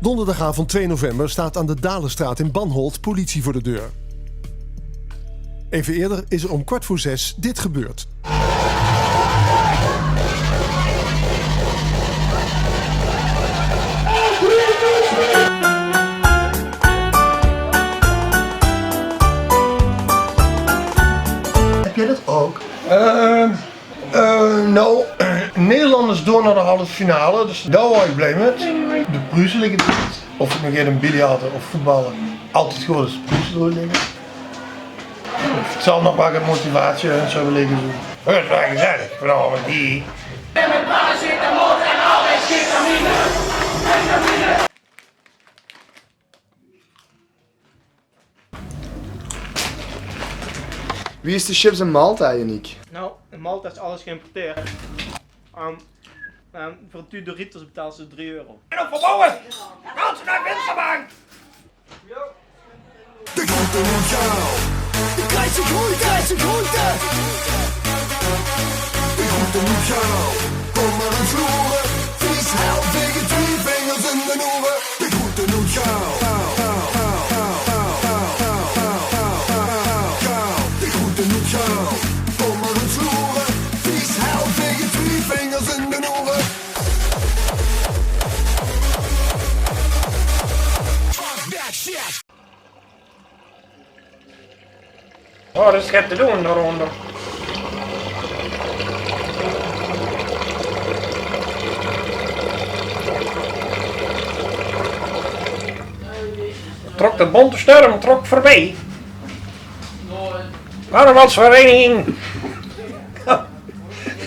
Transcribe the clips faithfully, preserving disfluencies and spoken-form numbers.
Donderdagavond twee november staat aan de Dalenstraat in Banholt politie voor de deur. Even eerder is er om kwart voor zes dit gebeurd. Heb jij dat ook? Ehm, eh, nou, Nederland is door naar de halve finale, dus daar waar ik blij met. De Pruisen liggen dicht. Of het nu gaat om biljarten of voetballen, altijd gewoon eens Pruisen doorleggen. Het zal nog wel een motivatie en zo liggen. Het is wel gezellig vanavond hier. Wie is de chips in Malta, Yannick? Nou, in Malta is alles geïmporteerd. Ehm, ehm, voor een tuut Doritos betalen ze drie euro. En op verbouwen! Gaan ze naar Winterbank! De groeten noet gaal. De krijgt ze groeite, krijgt ze groeite. De groeten noet gaal. Kom maar eens loeren. Vies hel tegen twee vingers in de noeren. De groeten noet gaal. De groeten noet gaal. Kom maar eens loeren. Vies hel tegen twee vingers in de noeren. Oh, dat is get te doen daaronder. Trok de bonte storm, trok voorbij. Carnavalsvereniging.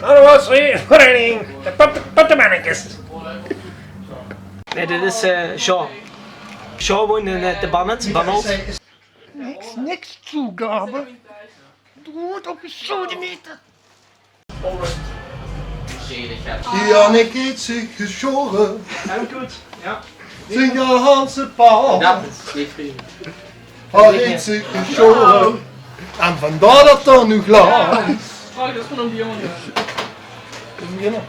Carnavalsvereniging. De putte-, puttemannetjes. Nee, dit is eh Jean. Jean woont in eh, de Bannet, Banholt. Niks, niks toegave. Doe moet op je sodemieter. Yannick heeft zich geschoren. Heel goed, ja. Zijn ganse paal. Dat is niet vriendelijk. Hij heeft zich geschoren. En vandaar dat er nu glad. Oh, dat is van die jongen. Is het beginnen?